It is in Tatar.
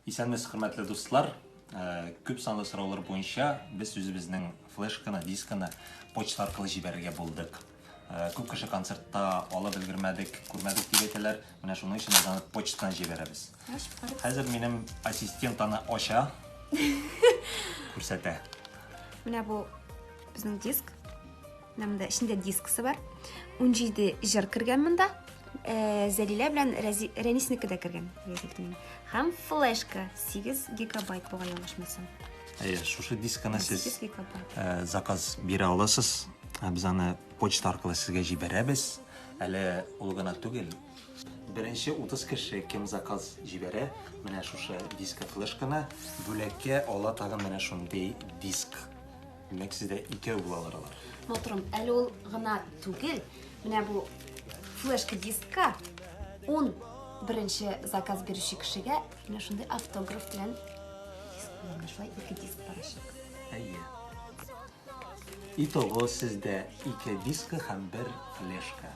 Исәнмесез, хөрмәтле дуслар. Э, күп санлы сораулар буенча без үзебезнең флешканы, дисканы почта аркылы җибәрергә булдык. Э, күп кеше концертта алып өлгермәдек, күрмәдек дип әйтәләр. Менә шуның өчен без аны почтадан җибәрәбез. Хәзер минем ассистент аны ача, күрсәтә. Менә бу безнең диск. Менә монда эчендә дискысы бар. 17 җыр кергән монда. Э, Зәлилә белән Рәниснеке дә кергән. Һәм флешка 8 гигабайт бугай ялгышмасам. Әйе, шушы дисканы сез э, заказ бирә аласыз. Ә без аны почта аркылы сезгә җибәрәбез. Әле ул гына түгел. Беренче 30 кеше кем заказ җибәрә, менә шушы диска флешканы бүләккә ала тагын менә шундый диск. Димәк, сездә икәү булалар алар. Матурым, әле ул гына түгел. Менә бу флешка дискка 10 беренче заказ бирүче кешегә менә шундый автограф белән диск була. Менә шулай ике диск барачак. Әйе. Итого сездә ике диска һәм бер флешка.